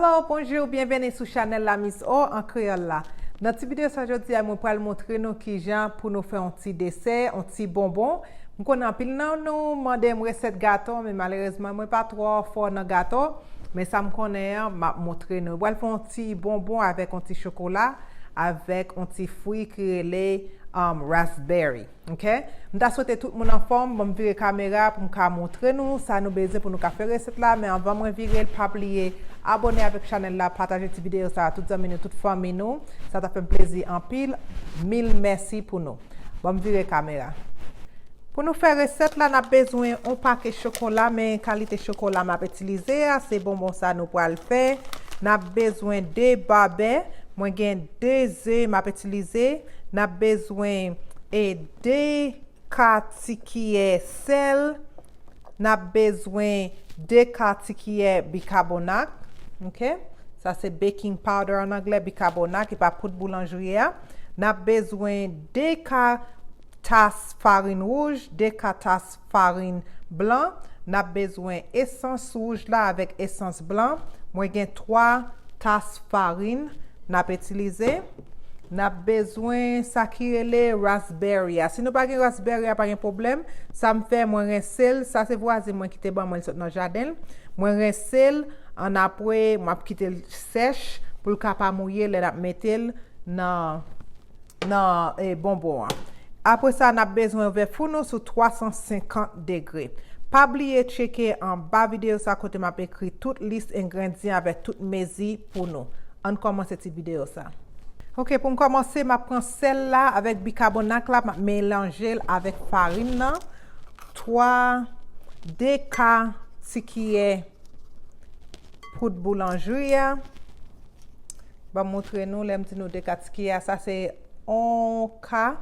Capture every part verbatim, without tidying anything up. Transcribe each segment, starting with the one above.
Hello, bonjou, byenveni sou chanèl la Miss O an kreyòl la. Nan ti videyo sa jodi a, mwen pral montre nou kijan pou nou fè yon ti desè, yon ti bonbon. M konnen anpil nan nou mande m resèt gato, men malerezman mwen pa twò fò nan gato. Men sa m konnen an, m ap montre nou. Mwen pral fè yon ti bonbon avèk yon ti chokola, avèk yon ti fwi ki rele um, raspberry. Ok? M ta swete tout moun anfòm, ban m vire kamera pou m ka montre nou sa nou bezwen pou nou ka fè resèt la, men anvan mwen vire l, pa bliye abòne avèk chanèl la, pataje ti videyo sa a tout zanmi nou, tout fanmi nou, sa ta fè m plezi anpil, mil mèsi pou nou. Ban m vire kamera. Pou nou fè resèt la, n ap bezwen yon pakèt chokola, men kalite chokola m ap itilize a, se bonbon sa nou pral fè. N ap bezwen de babè, mwen gen de ze m ap itilize. N ap bezwen e de ka ti kiyè sèl. N ap bezwen de ka ti kiyè bikabonat. Ok? Sa se baking powder an anglè, bikabonat, ki pa poud boulanjri a. N ap bezwen de ka tas farin wouj, de ka tas farin blan. N ap bezwen esans wouj la avèk esans blan. Mwen gen twa tas farin n ap itilize. N ap bezwen sa ki rele raspberry a. Si nou pa gen raspberry a, pa gen pwoblèm. Sa m fè, mwen rense l. Sa se vwazen mwen ki te ban mwen, l sot nan jaden l. Mwen rense l, annapre, m ap kite l sèch pou l ka pa mouye lè n ap mete l nan, nan, eh, bonbon an. Apre sa, n ap bezwen ouvè fou nou sou twa san senkant degre. Pa bliye tcheke anba videyo sa kote m ap ekri tout lis engredyan avèk tout mezi pou nou. Ann kòmanse ti videyo sa. Ok, pou m kòmanse, m ap pran sèl la avèk bikabonat la, m ap melanje l avèk farin nan. Twa, de ka ti kiyè poud boulanjri a. Ban m montre nou, lè m di nou de ka ti kiyè a, sa se yon ka,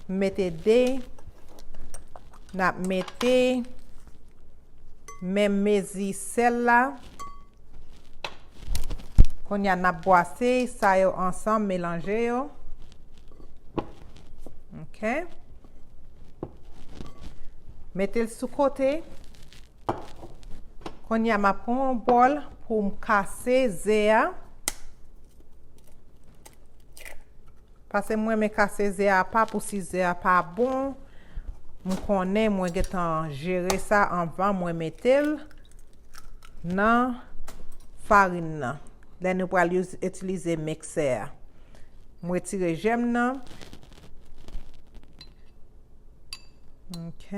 m mete de, n ap mete menm mezi sèl la. Kounye a, n ap bwase sa yo ansanm, melanje yo. Ok. Mete l sou kote. Kounye a, m ap pran yon bòl pou m kase ze a. Paske mwen renmen kase ze a apa pou si ze a pa bon, m konnen mwen gentan jere sa anvan mwen mete l nan farin nan. Lè nou pral itilize miksè a. M retire jèm nan. Ok,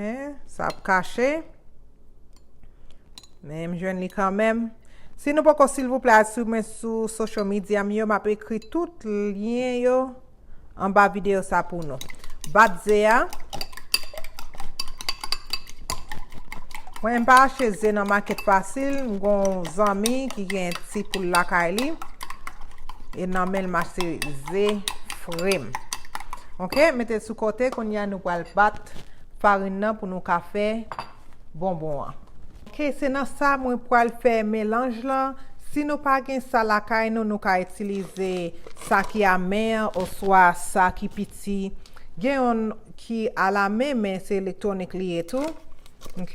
sa ap kache. Men m jwenn li kanmenm. Si nou poko, silvouplè, al swiv mwen sou social media m yo, m ap ekri tout lyen yo anba videyo sa pou nou. Bat ze a. Mwen, m pa achte ze nan makèt fasil. M gon zanmi ki gen ti poul lakay li. E nan men l, m achte ze fre m. Ok, mete l sou kote. Kounye a, nou pral bat farin nan pou nou ka fè bonbon an. Ok, se nan sa mwen pral fè melanj lan. Si nou pa gen sa lakay nou, nou ka itilize sa ki a men an oswa sa ki piti. Gen youn ki a la men, men se elektwonik li ye tou. Ok?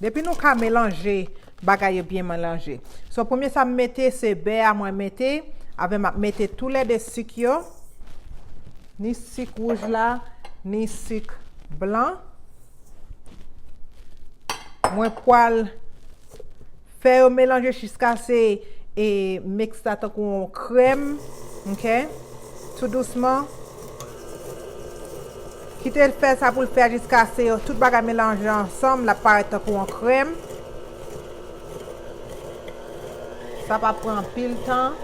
Depi nou ka melanje, bagay yo byen melanje. So, premye sa m mete, se bè a mwen mete, avè m ap mete toulède sik yo. Ni sik wouj la, ni sik blan. Mwen pral fè yo melanje jiskaske e miks la tankou yon krèm, ok? Tou dousman. Kite l fè sa pou l fè jiskaske yo tout bagay melanje ansanm, l ap parèt tankou yon krèm. Sa pa pran anpil tan.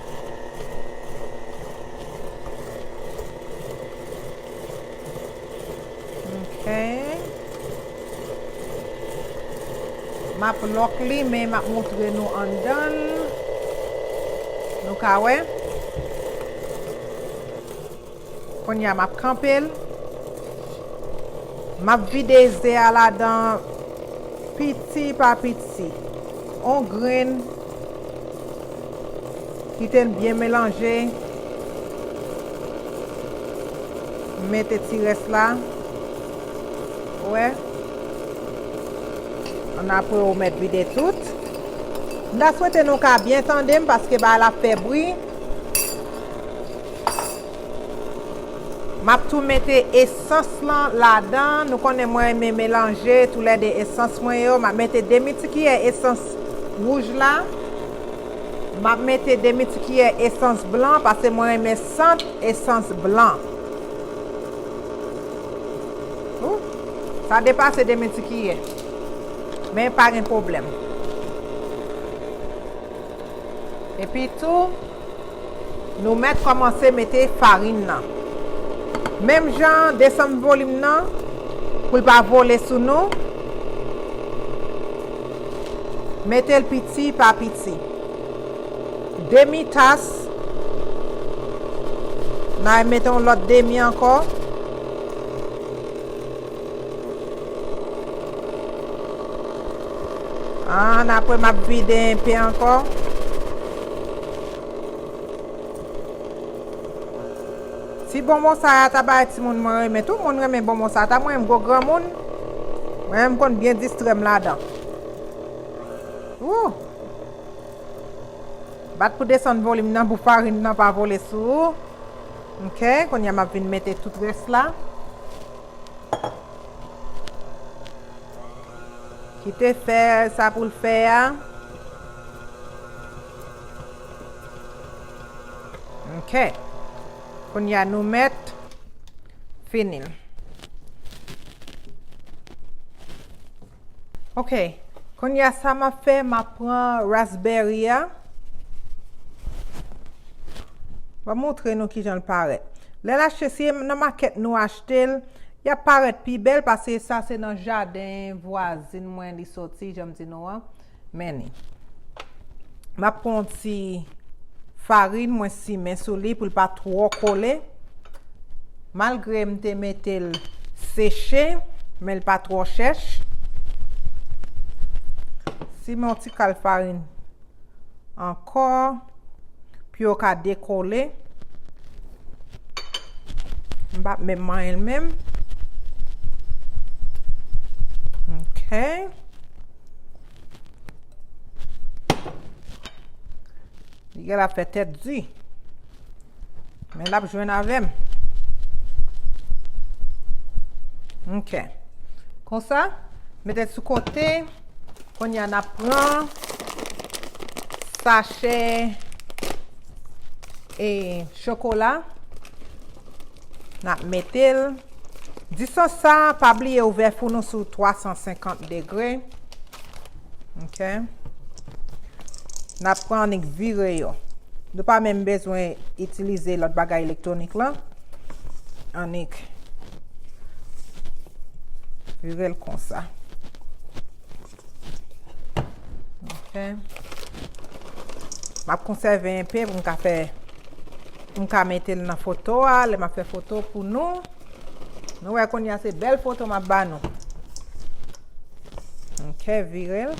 Ok. M ap lòk li, men m ap montre nou anndan l. Nou ka wè. Kounye a, m ap kanpe l. M ap vide ze a ladan piti pa piti. On grenn. Kite l byen melanje. Mete ti rès la. Ou wè? Annapre, ou mèt vide tout. M ta swete nou ka byen tande m paske bagay la ap fè bri. M ap tou mete esans lan ladan. Nou konnen mwen renmen melanje toulède esans mwen yo. M ap mete demi ti kiyè esans wouj la. M ap mete demi ti kiyè esans blan paske mwen renmen sant esans blan. Ou, sa depase demi ti kiyè. Men pa gen pwoblèm. Epi tou, nou mèt kòmanse mete farin nan. Menm jan, desann volim nan pou l pa vole sou nou. Mete l piti pa piti. Demi tas. N a mete yon lòt demi ankò. An, apre m ap vide enpe ankò. Ti bonbon sa a ta bay timoun mwen renmen. Tout moun renmen bonbon sa a. Ta mwen menm gwo granmoun. Mwen menm konn byen distrè m ladan. Wou! Bat pou desann volim nan pou farin nan pa vole sou ou. Ok, kounye a m ap vin mete tout rès la. Kite fè sa pou l fè a. Ok. Kounye a nou mèt fini l. Ok. Kounye a sa m ap fè, m ap pran raspberry a. M ap montre nou kijan l parèt. Lè l achte, si nan makèt nou achte l, y ap parèt pi bèl paske sa se nan jaden vwazin mwen li soti, jan m di nou an. Men li. M ap pran yon ti farin, mwen simen sou li pou l pa twò kole. Malgre m te mete l seche, men l pa twò chèch. Simen yon ti kal farin ankò. Pou yo ka dekole. M p ap menm manyen l menm. Ok. Li gen la fè tèt di. Men l ap jwenn avè m. Ok. Konsa, mete l sou kote. Kounye a n ap pran sachè e chokola. N ap mete l. Distans sa, pa bliye ouvè fou nou sou twa san senkant degre. Ok. N ap pran annik vire yo. Nou pa menm bezwen itilize lòt bagay elektwonik lan. Annik vire l konsa. Ok. M ap konsève enpe pou m ka fè, pou m ka mete l nan foto a, lè m ap fè foto pou nou. Nou wè kounye a se bèl foto m ap ba nou. Ok, vire l.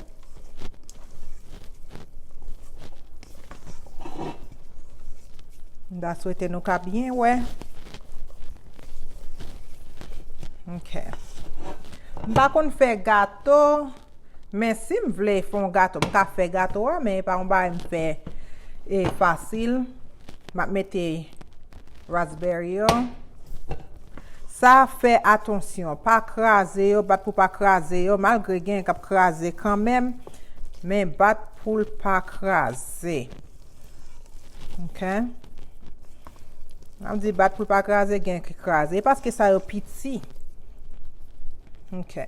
M ta swete nou ka byen wè. Ok. M pa konn fè gato, men si m vle fè yon gato, m ka fè gato a, men e pa yon bagay m fè e fasil. M ap mete raspberry yo. Sa fè atansyon, pa kraze yo, bat pou pa kraze yo, malgre gen k ap kraze kanmenm, men bat pou l pa kraze. Ok. N ap di bat pou l pa kraze, gen ki kraze. E paske sa yo piti. Ok.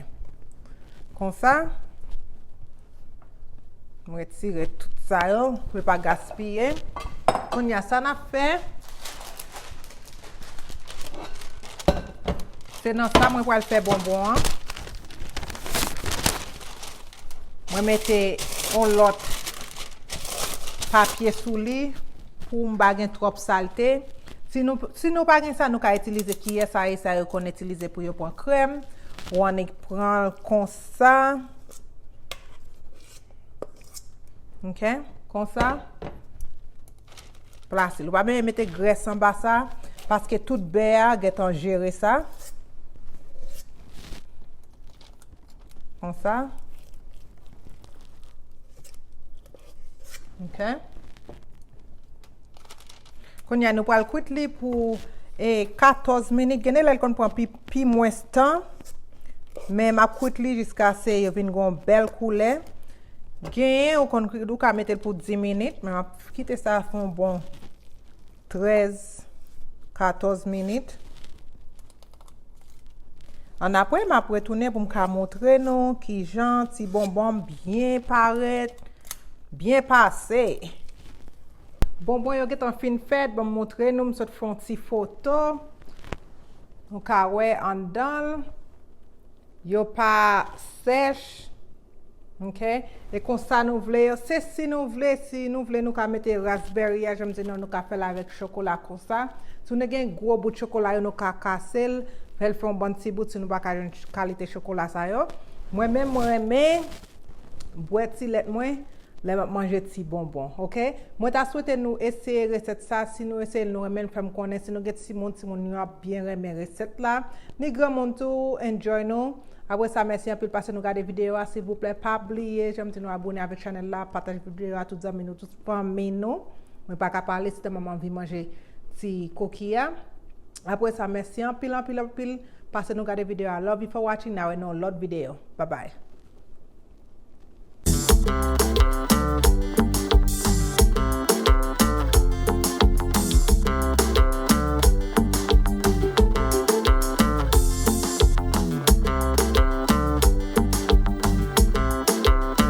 Konsa, m retire tout sa yo, pou l pa gaspiye. Kounye a, sa n ap fè, se nan sa mwen pral fè bonbon an. Mwen mete yon lòt papye sou li pou m pa gen twòp salte. Si nou, si nou pa gen sa, nou ka itilize kiyè sa e sa yo konn itilize pou yo pran krèm. Ou annik pran l konsa. Ok, konsa. Plase l. Ou pa bezwen mete grès anba sa, paske tout bè a gentan jere sa. Konsa. Ok. Kounye a nou pral kwit li pou e, katòz minit. Gen de lè l konn pran pi, pi mwens tan. Men m ap kwit li jiskaske yo vin gen yon bèl koulè. Genyen ou konn kwit, ou ka mete l pou dis minit, men m ap kite sa fè yon bon trèz, katòz minit. Annapre, m ap retounen pou m ka montre nou kijan ti bonbon m byen parèt, byen pase. Bonbon yo gentan fin fèt, ban m montre nou, m sot fè yon ti foto. Nou ka wè anndan l, yo pa sèch. Ok? E konsa nou vle yo. Se si nou vle, si nou vle, nou ka mete raspberry a, jan m di nou, nou ka fè l avèk chokola konsa. Si nou gen gwo bout chokola yo, nou ka kase l, fè l fè yon bann ti bout si nou pa ka jwenn ch-, kalite chokola sa yo. Mwen menm, mwen renmen bwè ti lèt mwen lè m ap manje ti bonbon, ok? Mwen ta swete nou eseye resèt sa. Si nou eseye l, nou renmen l, fè m konnen. Si nou gen timoun, timoun yo ap byen renmen resèt la. Ni granmoun tou, enjoy nou. Apre sa, mèsi anpil paske nou gade videyo a. Silvouplè, pa bliye, jan m di nou, abone avèk chanèl la, pataje videyo a tout zanmi nou, tout fanmi nou. Mwen pa ka pale, se tèlman m anvi manje ti koki a. Apre sa, mèsi anpil, anpil, anpil paske nou gade videyo a. Love you for watching, n a wè nan yon lòt videyo. Bye bye.